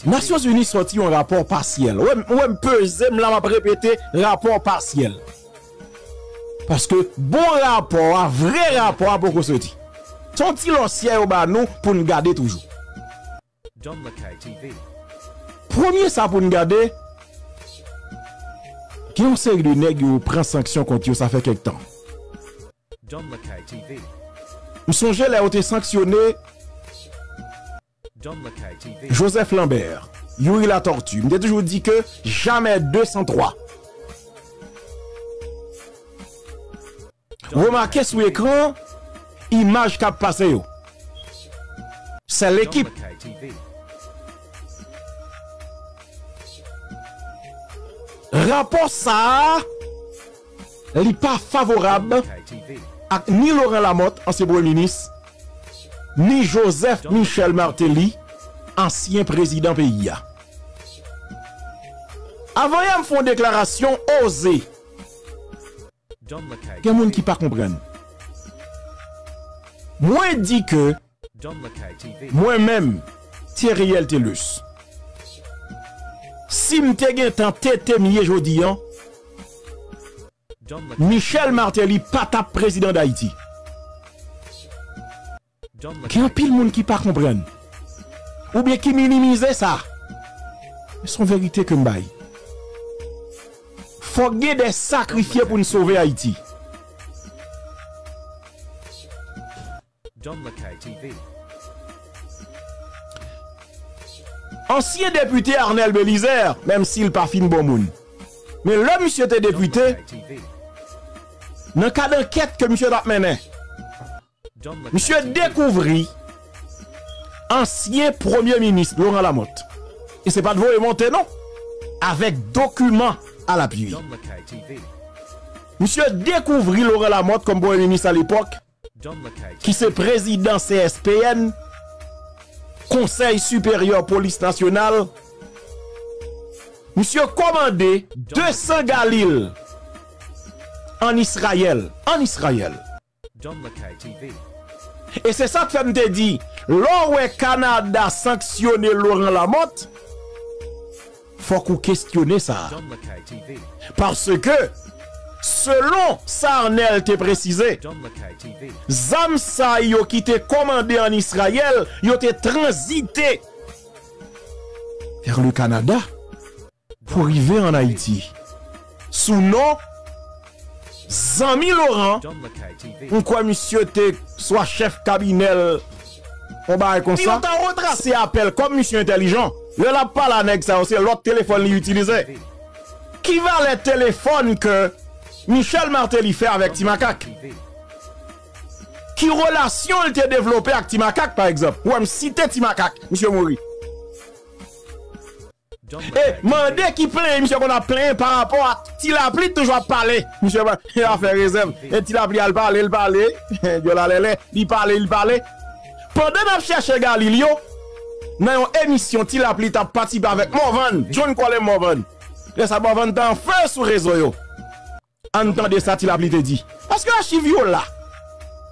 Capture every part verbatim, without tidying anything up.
Nasyonzini sòti yon rapò pasyèl. Ou wè m, ou wè m peze m la, m ap repete, rapò pasyèl. Paske bon rapò a, vrè rapò a poko soti. Se yon ti lòsyè yo ba nou pou n gade toujou. Premye sa pou n gade, gen yon seri de nèg yo pran sanksyon kont yo, sa fè kèk tan. M sonje lè yo te sanksyone Joseph Lambert, Youri Latortue. M te toujou di ke jamè de san twa. Remake sou ekran, imaj k ap pase yo. Sèl ekip. Rapò sa a, li pa favorab ak ni Laurent Lamothe, ansyen premye minis, ni Joseph Michel Martelly, ansyen prezidan peyi a. Avan yè m fè yon deklarasyon oze. Gen moun ki pa konprann. Mwen di ke mwen menm, Thierry L. Thelus, si m te gentan tete m ye jodi an, Michel Martelly pa t ap prezidan Dayiti. Gen anpil moun ki pa konprann, oubyen ki minimize sa. Men se yon verite ke m bay. Fòk gen de sakrifye pou n sove Ayiti. Ansyen depite Arnel Belizaire, menm si l pa fin bon moun. Men lè misye te depite, nan kad ankèt ke misye t ap mennen, misye dekouvri ansyen premye minis Laurent Lamothe. E se pa t voye monte non, avèk dokiman a lapui. Misye dekouvri Laurent Lamothe kòm premye minis alepòk, ki se prezidan C S P N, Konsèy Siperyè Polis Nasyonal. Misye kòmande de san galil ann Izrayèl. Ann Izrayèl. E se sa k fè m te di, lè w wè Kanada sanksyone Laurent Lamothe, fòk ou kestyone sa a. Paske, selon sa Arnel te presize, zam sa yo ki te kòmande ann Izrayèl, yo te tranzite vers le Canada pou rive ann Ayiti. Sou non Zanmi Laurent, m kwè misye te swa chèf kabinè l, yon bagay konsa. Si yo ta retrase apèl, kòm misye entèlijan, lè l ap pale a nèg sa yo, se lòt telefòn li itilize. Ki valè telefòn ke Michel Martelly fè avèk Ti Makak? Ki relasyon l te devlope ak Ti Makak, pa egzanp? Ou wè m site Ti Makak, misye mouri. E mande ki plenyen misye konn ap plenyen pa rapò a Ti Lapli toujou ap pale. Misye pa, afè rezèv. E Ti Lapli al pale, l pale. Djòl a lèlè, li pale, li pale. Pandan n ap chèche Galil yo, nan yon emisyon Ti Lapli t ap patisipe avèk Morvan, John Colem Morvan. Lè sa Morvan t anfen sou rezo yo. Ann tande sa Ti Lapli te di. Paske achiv yo la.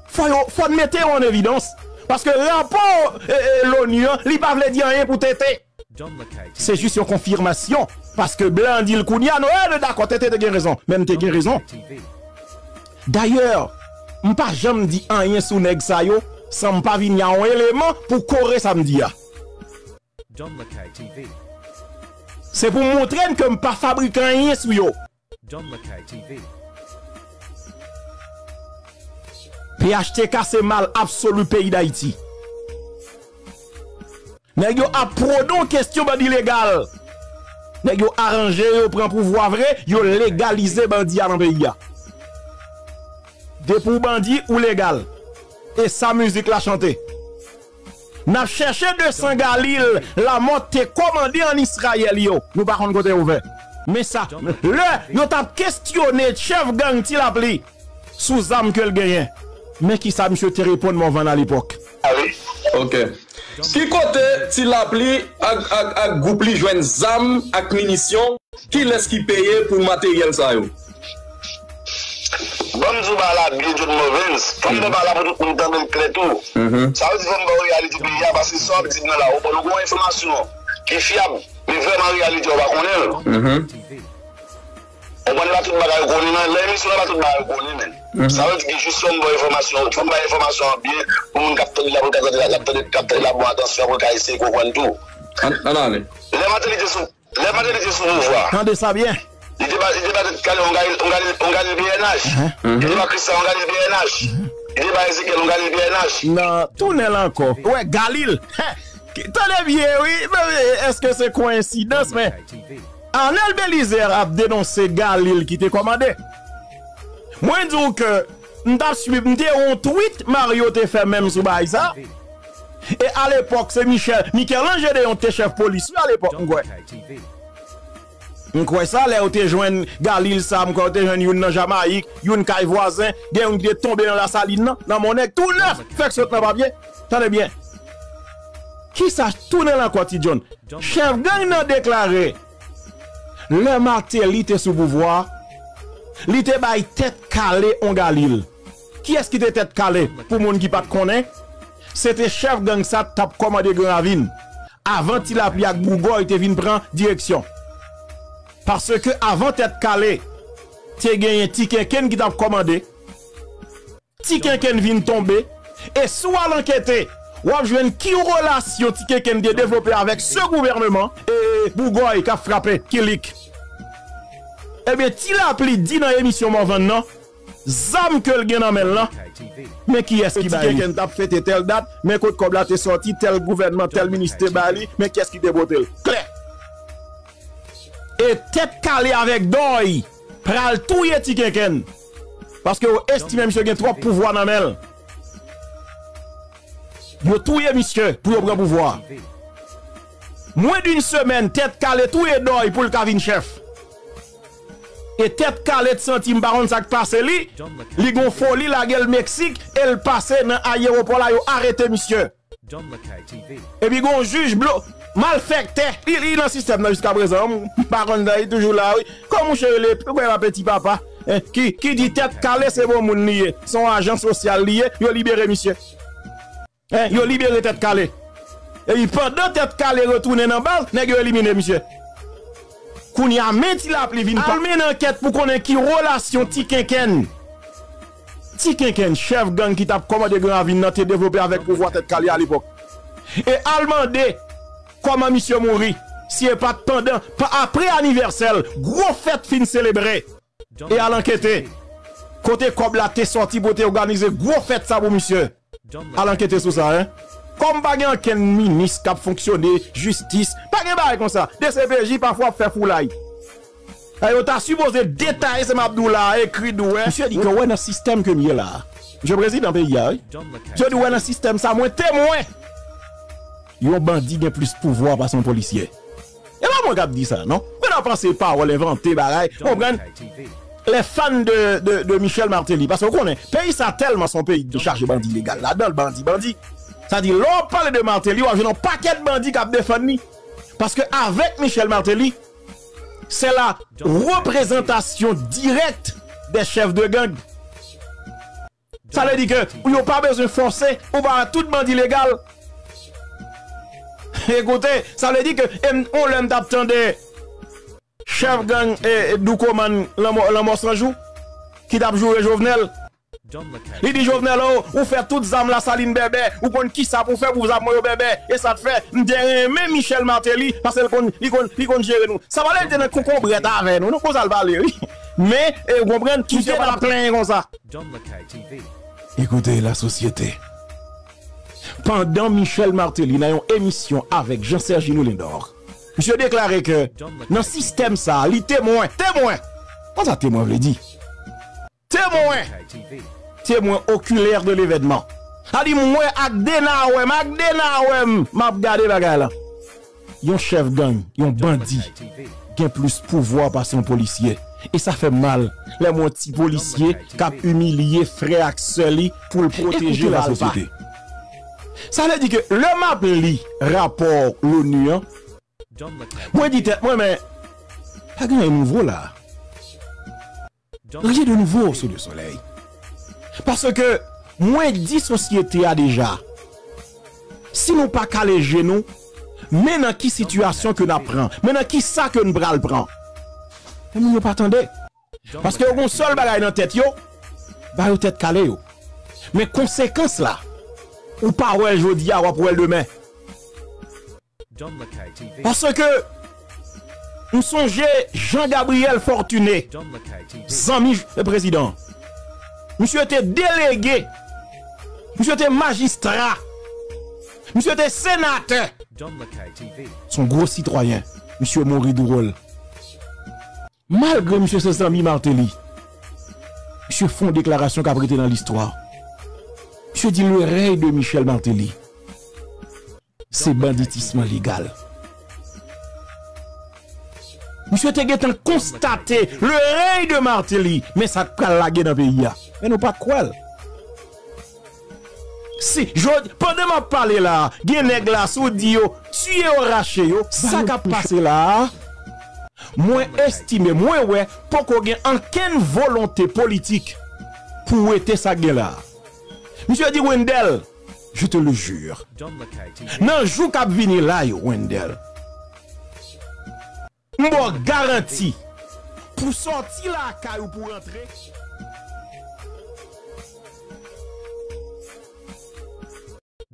Fò yo, fò n mete yo an evidans. Paske rapò, e, e, l'ONU an, li pa vle di anyen pou T T. Se jis yon konfimasyon. Paske blan di l kounye a, nou, e, nou dakò, T T te gen rezon. Men m te gen rezon. Dayè, m pa janm di anyen sou nèg sa yo, san m pa vini a yon eleman pou kore sa m di a. Se pou montre n ke m pa fabrike anyen sou yo. P H T K se mal absoli peyi Dayiti. Nèg yo ap pwone yon kestyon bandi legal. Nèg yo aranje, yo pran pouvwa vre, yo legalize bandi a nan peyi a. Depi w bandi, ou legal. E sa mizik la chante. N ap chèche de san Galil Lamòt te kòmande ann Izrayèl yo. Nou pa konn kote yo ouvè. Men sa, lè yo t ap kestyone chèf gang Ti Lapli sou zam ke l genyen, men kisa misye te reponn Morvan alepòk. Ok. Ki kote Ti Lapli ak, ak, ak gwoup li jwenn zam ak minisyon? Kilès ki peye pou materyèl sa yo? Ban m di w bagay la byen John Morvens. Fò m fè bagay la pou tout moun tande l klè tou. Sa vle di fò m ba w reyalite peyi a paske sa w ap di m nan la, ou bon, nou gen yon enfòmasyon. ki fyab, men vrèman reyalite a ou pa konnen l. Ou konprann, pa tout bagay ou konnen, men lè emisyon la pa tout bagay ou konnen, men. Sa vle di gen jis yon bò enfòmasyon, yon bay enfòmasyon an byen, pou moun k ap tande la, pou l ka tande la, k ap tande, k ap tande la, bon, atansyon, pou l ka eseye konprann tou. Ann ale. Lè Martelly te sou, lè Martelly te sou pouvwa, tande sa byen. Li te ba, li te ba tèt kale yon Galil, yon Galil, yon Galil P N H. Li te ba Christian yon Galil P N H. Li te ba Ezekiel yon Galil P N H. Nan tounen l ankò. Wè, Galil. Tande byen, wi. Men, èske se koyensidans, men Arnel Belizaire ap denonse Galil ki te kòmande. Mwen di w ke m t ap swiv, m te wè yon tweet Mario te fè menm sou bagay sa. E alepòk, se Michel, Michel-Ange Deyon te chèf polis, wi, alepòk, m kwè. M kwè sa, lè yo te jwenn Galil sa, m kwè yo te jwenn youn nan Jamayik, youn kay vwazen, gen youn ki te tonbe nan Lasalin nan, nan Monnèg, tou nèf, fèk sot nan papye. Tande byen. Kisa tounen l ankò, Ti John? Chèf gang nan deklare, lè Martelly te sou pouvwa, li te bay tèt kale on Galil. Kiyès ki te tèt kale, pou moun ki pa t konnen? Se te chèf gang sa t ap kòmande Gran Ravin, avan Ti Lapli ak Bougòy te vin pran direksyon. Paske avan tèt kale, te genyen Ti Kenkenn ki t ap kòmande. Ti Kenkenn vin tonbe. E si w al ankete, w ap jwenn ki relasyon Ti Kenkenn te devlope avèk se gouvènman, e Bougòy k ap frape Kilik. Ebyen, Ti Lapli di nan emisyon Morvan nan, zam ke l gen nan men l lan, men kiyès ki ba li? Ti Kenkenn t ap fete tèl dat, men kot kòb la te sòti, tèl gouvènman, tèl minis te ba li, men kiyès ki te pote l? Klè. E tèt kale avèk dòy pral touye Ti Kenkenn. Paske yo estime misye gen twòp pouvwa nan men l. Yo touye misye pou yo pran pouvwa. Mwen di yon semèn, tèt kale touye dòy pou l ka vin chèf. E tèt kale t santi m pa konn sa k pase li, li gon foli lage l Meksik e l pase nan ayewopò la, yo arete misye. Epi gon jij blo, malfèktè, li, li nan sistèm nan jiska prezan, m pa konn nan, li toujou la, wi. Kòman mouche rele, kòman apeti papa, en, ki, ki di tèt kale se bon moun li ye, se yon ajan sosyal li ye, yo libere misye. En, yo libere tèt kale. Epi pandan tèt kale retounen nan baz, nèg yo elimine misye. Kounye a, men Ti Lapli vin pa, al mennen ankèt pou konnen ki relasyon Ti Kenkenn. Ti Kenkenn, chèf gang ki t ap kòmande Gran Ravin nan, te devlope avèk pouvwa tèt kale alepòk. E al mande kòman misye mouri, si e pa t pandan, pa apre anivèsè l, gwo fèt fin selebre. E al ankete kote kòb la te sòti pou te òganize gwo fèt sa pou misye. Al ankete sou sa, en. Kòm pa gen okenn minis k ap fonksyone, jistis, pa gen bagay konsa. D C P J pafwa ap fè foulay. E yo ta sipoze detaye sa m ap di w la, ekri, di w, wè. Misye di ke, wè, nan sistèm ke m ye la, misye prezidan peyi a, wi. Misye di, wè, nan sistèm sa, mwen temwen. Yon bandi gen plis pouvwa pase yon polisye. E pa mwen k ap di sa, non. Mwen nan panse pawòl, envante bagay. Konprann? Les fans de, de, de Michel Martelly. Paske w konnen, peyi sa tèlman se yon peyi ki chaje bandi legal ladan l, bandi, bandi. Sa di, lè w ap pale de Martelly, w ap jwenn yon pakèt bandi k ap defann li. Paske avèk Michel Martelly, c'est la représentation directe des chefs de gang. Sa vle di ke yo pa bezwen fòse, ou pa wè tout bandi legal. Ekoute, sa vle di ke, e m, on lè m t ap tande chèf gang, e, e, Doukoman Lanmò, Lanmò San Jou, ki t ap joure Jovenel. Li di Jovenel, o, ou fè tout zam Lasalin bèbè, ou konn kisa pou fè pou zam mwen yo bèbè. E sa t fè, m te renmen Michel Martelly, paske l konn, li konn, li konn jere nou. Sa pa lè l te nan konkonbrèt avè nou, non, konsa l pale, wi. Men, e, ou konprann, misye pa t ap plenyen konsa. Écoutez la société. Pandan Michel Martelly nan yon emisyon avèk Jean Sergino Lindor, misye deklare ke nan sistèm sa, li temwen, temwen. Konsa temwen vle di? Temwen. Temwen oculaire de l'événement. Sa di m wè ak de nawè m, ak de nawè m, m ap gade bagay la. Yon chèf gang, yon bandi, gen plis pouvwa pase yon polisye. E sa fè m mal lè m wè yon ti polisye k ap imilye frè ak sè li pou l pwoteje lasosyete. Sa vle di ke lè m ap li rapò l'ONU an, mwen di tèt mwen, men pa gen anyen nouvo la. Rien de nouveau sous le soleil. Paske mwen di sosyete a deja, si nou pa kale je nou, Men nan ki sitiyasyon ke n ap pran. Men nan ki sa ke n pral pran. Men moun yo pa tande. Paske yo gon sèl bagay nan tèt yo, ba yo tèt kale yo. Men konsekans la, ou pa wè l jodi a, w ap wè l demen. Paske m sonje Jean Gabriel Fortuné, zanmi prezidan. Misye te delege, misye te majistra, misye te senatè. Se yon gwo sitwayen. Misye mouri dwòl. Malgre misye se zanmi Martelly, misye fè yon deklarasyon k ap rete nan listwa. Misye di le rèy de Michel Martelly se banditism legal. Misye te gentan konstate le rèy de Martelly, men sa k pral lage nan peyi a. Men nou pa t kwè l. Si, jodi, pandan m ap pale la, gen nèg la, si w di yo, tiye yo, rache yo, sa k ap pase la a, mwen estime, mwen wè, poko gen ankenn volonte politik pou wete sa k gen la a. Misye di, Wendell, je te le jure, nan jou k ap vini la yo, Wendell, m ba w garanti, pou sòti lakay ou pou rantre.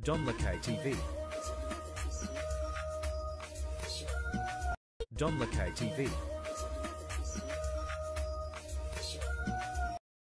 Don Lakay T V. Don Lakay T V.